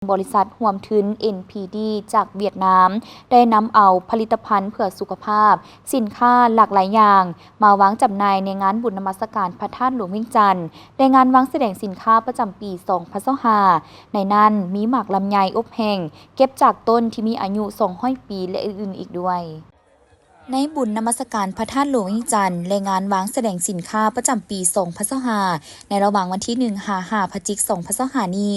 ບໍລິສັດຮ່ວມທຶນ ເອັນ ພີ ດີ ຈາກຫວຽດນາມ ໄດ້ນຳເອົາຜະລິດຕະພັນເພື່ອສຸຂະພາບ, ສິນຄ້າຫຼາກຫຼາຍຢ່າງ ມາວາງຈຳໜ່າຍໃນງານບຸນນະມັດສະການພະທາດຫຼວງວຽງຈັນ ແລະ ງານວາງສະແດງສິນຄ້າປະຈຳປີສອງພັນຊາວຫ້າ ໃນນັ້ນມີໝາກລຳໄຍອົບແຫ້ງ ເກັບຈາກຕົ້ນທີ່ມີອາຍຸສອງຮ້ອຍປີ ແລະ ອື່ນໆອີກດ້ວຍ. ໃນບຸນນະມັດສະການພະທາດຫຼວງວຽງຈັນ ແລະ ງານວາງສະແດງສິນຄ້າປະຈຳປີສອງພັນຊາວຫ້າ ໃນລະຫວ່າງວັນທີໜຶ່ງຫາຫ້າພະຈິກສອງພັນຊາວຫ້ານີ້,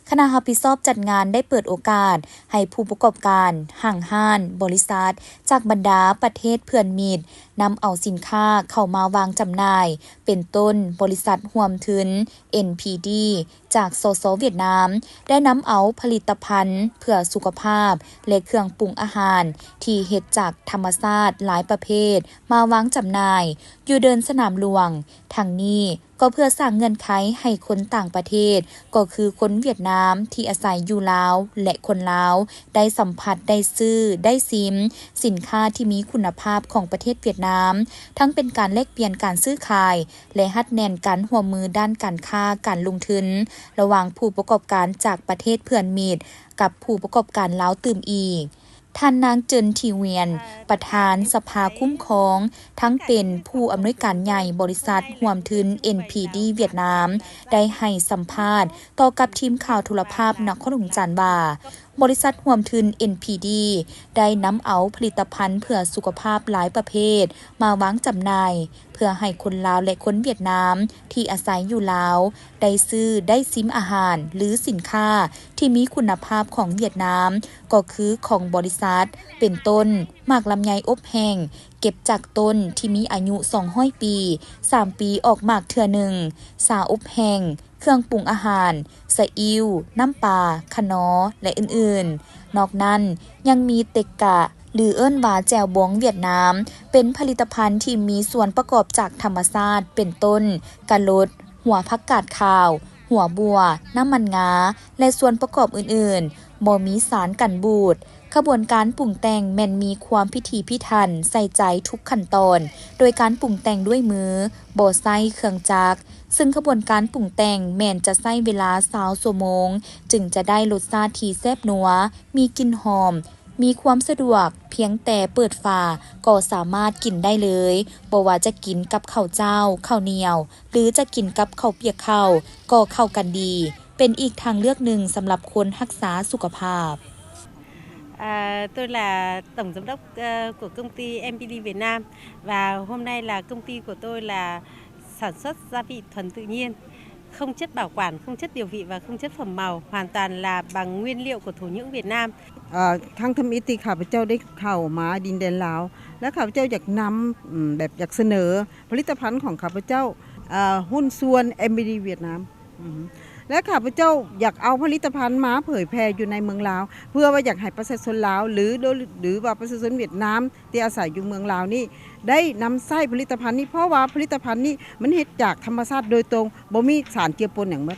ຄະນະຮັບຜິດຊອບຈັດງານໄດ້ເປີດໂອກາດໃຫ້ຜູ້ປະກອບການ, ຫ້າງຮ້ານ, ບໍລິສັດ ຈາກບັນດາປະເທດເພື່ອນມິດ ນຳເອົາສິນຄ້າເຂົ້າມາວາງຈຳໜ່າຍ ເປັນຕົ້ນ ບໍລິສັດຮ່ວມທຶນ ເອັນ ພີ ດີ ຈາກ ສສ ຫວຽດນາມ ໄດ້ນຳເອົາຜະລິດຕະພັນເພື່ອສຸຂະພາບ ແລະ ເຄື່ອງປຸງອາຫານທີ່ເຮັດຈາກທຳມະຊາດຫຼາຍປະເພດມາວາງຈຳໜ່າຍຢູ່ເດີ່ນສະໜາມຫຼວງ. ທັງນີ້ກໍເພື່ອສ້າງເງື່ອນໄຂໃຫ້ຄົນຕ່າງປະເທດ ກໍຄືຄົນຫວຽດນາມທີ່ອາໄສຢູ່ລາວ ແລະ ຄົນລາວ ໄດ້ສຳຜັດ, ໄດ້ຊື້, ໄດ້ຊິມສິນຄ້າທີ່ມີຄຸນນະພາບຂອງປະເທດຫວຽດນາມ, ທັງເປັນການແລກປ່ຽນການຊື້ຂາຍ ແລະ ຮັດແໜ້ນການຮ່ວມມືດ້ານການຄ້າການລົງທຶນ ລະຫວ່າງຜູ້ປະກອບການຈາກປະເທດເພື່ອນມິດ ກັບຜູ້ປະກອບການລາວຕື່ມອີກ. ທ່ານນາງ ເຈີນ ທີຫວຽນ ປະທານສະພາຄຸ້ມຄອງ ທັງເປັນຜູ້ອຳນວຍການໃຫຍ່ບໍລິສັດຮ່ວມທຶນ ເອັນ ພີ ດີ ຫວຽດນາມ ໄດ້ໃຫ້ສຳພາດຕໍ່ກັບທີມຂ່າວໂທລະພາບນະຄອນຫຼວງວຽງຈັນວ່າ ບໍລິສັດຮ່ວມທຶນ ເອັນ ພີ ດີ ໄດ້ນຳເອົາຜະລິດຕະພັນເພື່ອສຸຂະພາບຫຼາຍປະເພດມາວາງຈຳໜ່າຍ ເພື່ອໃຫ້ຄົນລາວ ແລະ ຄົນຫວຽດນາມທີ່ອາໄສຢູ່ລາວ ໄດ້ຊື້, ໄດ້ຊິມອາຫານ ຫຼື ສິນຄ້າທີ່ມີຄຸນນະພາບຂອງຫວຽດນາມ ກໍຄືຂອງບໍລິສັດ ເປັນຕົ້ນ ໝາກລຳໄຍອົບແຫ້ງ ເກັບຈາກຕົ້ນທີ່ມີອາຍຸສອງຮ້ອຍປີ, ສາມປີອອກໝາກເທື່ອໜຶ່ງ, ຊາອົບແຫ້ງ, ເຄື່ອງປຸງອາຫານ, ຊະອິ້ວ, ນ້ຳປາ, ຂະໜໍ ແລະ ອື່ນໆ. ນອກນັ້ນຍັງມີເຕັກກະ ຫຼື ເອີ້ນວ່າແຈ່ວບອງຫວຽດນາມ ເປັນຜະລິດຕະພັນທີ່ມີສ່ວນປະກອບຈາກທຳມະຊາດ ເປັນຕົ້ນ ກະລົດ, ຫົວຜັກກາດຂາວ, ຫົວບົວ, ນ້ຳມັນງາ ແລະ ສ່ວນປະກອບອື່ນໆ ບໍ່ມີສານກັນບູດ. ຂະບວນການປຸງແຕ່ງແມ່ນມີຄວາມພິຖີພິຖັນ ໃສ່ໃຈທຸກຂັ້ນຕອນ ໂດຍການປຸງແຕ່ງດ້ວຍມື, ບໍ່ໃຊ້ເຄື່ອງຈັກ, ເຊິ່ງຂະບວນການປຸງແຕ່ງແມ່ນຈະໃຊ້ເວລາຊາວຊົ່ວໂມງ ຈຶ່ງຈະໄດ້ລົດຊາດທີ່ແຊບນົວ, ມີກິ່ນຫອມ, ມີຄວາມສະດວກ, ພຽງແຕ່ເປີດຝາກໍສາມາດກິນໄດ້ເລີຍ, ບໍ່ວ່າຈະກິນກັບເຂົ້າເຈົ້າ, ເຂົ້າໜຽວ ຫຼື ຈະກິນກັບເຂົ້າປຽກເຂົ້າ ກໍເຂົ້າກັນດີ, ເປັນອີກທາງເລືອກໜຶ່ງສຳລັບຄົນຮັກສາສຸຂະພາບ. À, tôi là tổng giám đốc, ờ, của công ty em pê đê Việt Nam và hôm nay là công ty của tôi là sản xuất gia vị thuần tự nhiên, không chất bảo quản, không chất điều vị và không chất phẩm màu, hoàn toàn là bằng nguyên liệu của thổ nhưỡng Việt Nam. ເອີ ທັງທຳອິດທີ່ຂ້າພະເຈົ້າໄດ້ເຂົ້າມາດິນແດນລາວ ແລະ ຂ້າພະເຈົ້າຢາກນຳ ອືມ ແບບຢາກສະເໜີຜະລິດຕະພັນຂອງຂ້າພະເຈົ້າ ເອີ ຫຸ້ນສ່ວນ ເອັມ ບີ ດີ ຫວຽດນາມ ອືມ ແລະ ຂ້າພະເຈົ້າຢາກເອົາຜະລິດຕະພັນມາເຜີຍແຜ່ຢູ່ໃນເມືອງລາວ ເພື່ອວ່າຢາກໃຫ້ປະຊາຊົນລາວ ຫຼື ຫຼືວ່າປະຊາຊົນຫວຽດນາມ ທີ່ອາໄສຢູ່ເມືອງລາວນີ້ ໄດ້ນຳໃຊ້ຜະລິດຕະພັນນີ້ ເພາະວ່າຜະລິດຕະພັນນີ້ມັນເຮັດຈາກທຳມະຊາດໂດຍຕົງ ບໍ່ມີສານເຈືອປົນຫຍັງໝົດ.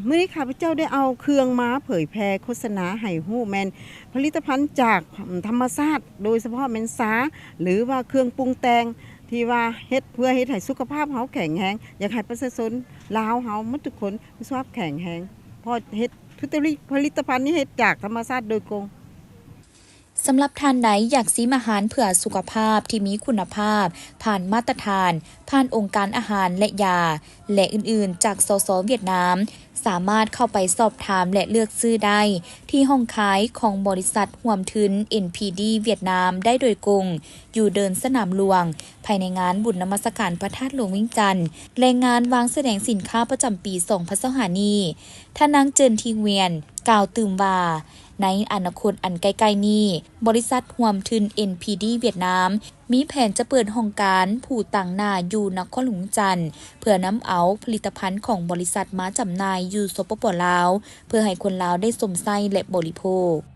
ມື້ນີ້ຂ້າພະເຈົ້າໄດ້ເອົາເຄື່ອງມາເຜີຍແຜ່ໂຄສະນາໃຫ້ຮູ້ ແມ່ນຜະລິດຕະພັນຈາກ ອືມ ທຳມະຊາດ ໂດຍສະເພາະແມ່ນຊາ ຫຼືວ່າເຄື່ອງປຸງແຕ່ງ ທີ່ວ່າເຮັດເພື່ອເຮັດໃຫ້ສຸຂະພາບເຮົາແຂງແຮງ, ຢາກໃຫ້ປະຊາຊົນລາວເຮົາໝົດທຸກຄົນມີສຸຂະພາບແຂງແຮງ ເພາະເຮັດ ທຸກຜະລິດຕະພັນນີ້ເຮັດຈາກທຳມະຊາດໂດຍກົງ. ສຳລັບທ່ານໃດຢາກຊິມອາຫານເພື່ອສຸຂະພາບທີ່ມີຄຸນນະພາບ, ຜ່ານມາດຕະຖານ, ຜ່ານອົງການອາຫານ ແລະ ຢາ ແລະ ອື່ນໆ ຈາກ ສສ ຫວຽດນາມ, ສາມາດເຂົ້າໄປສອບຖາມ ແລະ ເລືອກຊື້ໄດ້ທີ່ຫ້ອງຂາຍຂອງບໍລິສັດຮ່ວມທຶນ ເອັນ ພີ ດີ ຫວຽດນາມໄດ້ໂດຍກົງ ຢູ່ເດີ່ນສະໜາມຫຼວງ ພາຍໃນງານບຸນນະມັດສະການພະທາດຫຼວງວຽງຈັນ ແລະ ງານວາງສະແດງສິນຄ້າປະຈຳປີສອງພັນຊາວຫ້ານີ້. ທ່ານນາງ ເຈີນ ທີຫວຽນ ກ່າວຕື່ມວ່າ ໃນອະນາຄົດອັນໃກ້ໆນີ້, ບໍລິສັດຮ່ວມທຶນ ເອັນ ພີ ດີ ຫວຽດນາມ ມີແຜນຈະເປີດຫ້ອງການຜູ້ຕາງໜ້າຢູ່ນະຄອນຫຼວງວຽງຈັນ ເພື່ອນຳເອົາຜະລິດຕະພັນຂອງບໍລິສັດມາຈຳໜ່າຍຢູ່ ສປປ ລາວ ເພື່ອໃຫ້ຄົນລາວໄດ້ຊົມໃຊ້ ແລະ ບໍລິໂພກ.